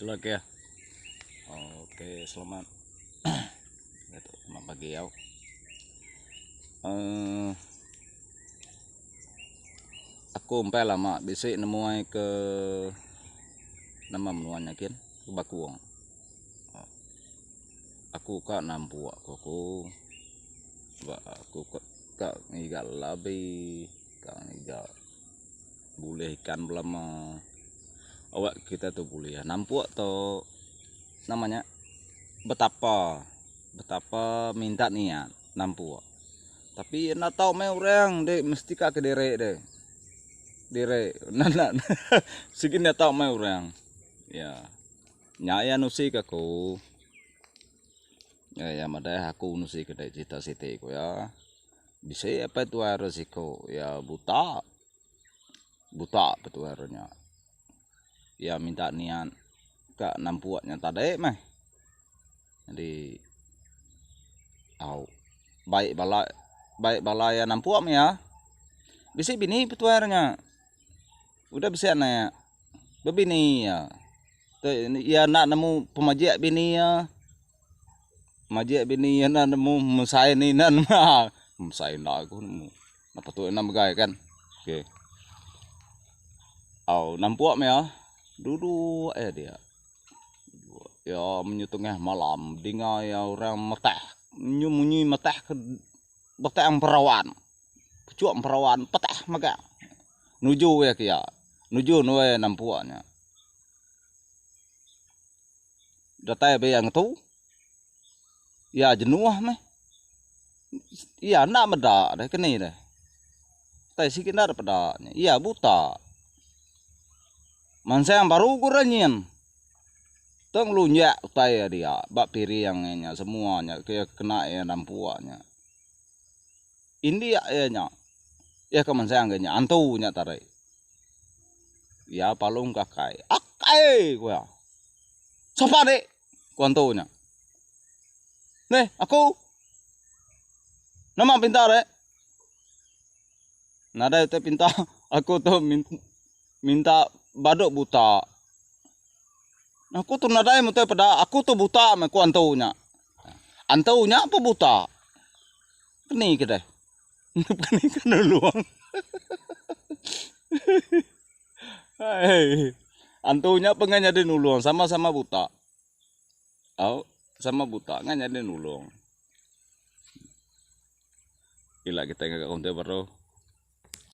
Hello ke. Okey, selamat. Itu selamat pagi yau. Uh, aku empai lama bisi nemuai ke nama menua nya kin ke Bakung. Aku ka nampuk ku aku. Ba aku ka ngiga labi, ka ngiga bulih ikan belama awak kita tu bulih nampuk tu nama nya betapa betapa minta niat nampuk tapi enda tau meh orang deh mesti ka kediri deh diri enda sigi enda tau meh orang iya nya iya nusi ka aku iya madah aku nusi ka dek cerita siti ku iya. Bisi apai tuai re siku iya buta. Buta apai tuai re nya. Iya minta niat ka nampuk nya tadi meh. Jadi au bai bala bai bala iya nampuk meh iya. Bisi bini apai tuai re nya. Udah bisi anak bebini iya. Iya enda nemu pemajik bini iya. Majik bini iya enda nemu mesai ni enda nemu mesai enda aku nemu. Napa tu enda megai kan. Okey. Au nampuk meh iya duduk iya dia. Iya menyu tengah malam dinga iya orang metah nyu munyi metah ke betang perawan. Pechuk perawan petah mega nuju iya ke iya nuju nuai nampuk nya. Datai ba iya ngetu iya jenuh meh iya enda meda deh keni deh tai sigi enda deh peda nya iya buta mansang baru ku orang nyin tang lunjak utai iya dia ba piring iya nya semua nya ke kena iya nampuk nya indik iya nya iya ke mansang ke nya antu nya tadi. Iya palung kakai. Akai ku iya. Sapa dik? Ku antu nya. Neh aku. Nama pinta dik? Nadai utai pinta aku tu minta badu buta. Aku tu nadai mutai peda aku tu buta meh ku antu nya. Antu nya pun buta. Keni ke deh. Keni ke nulung. Hai. Antu nya pun ngan nyadi nulung sama-sama buta. Au, sama buta ngan nyadi nulung. Ila kitai ngaga konten baru.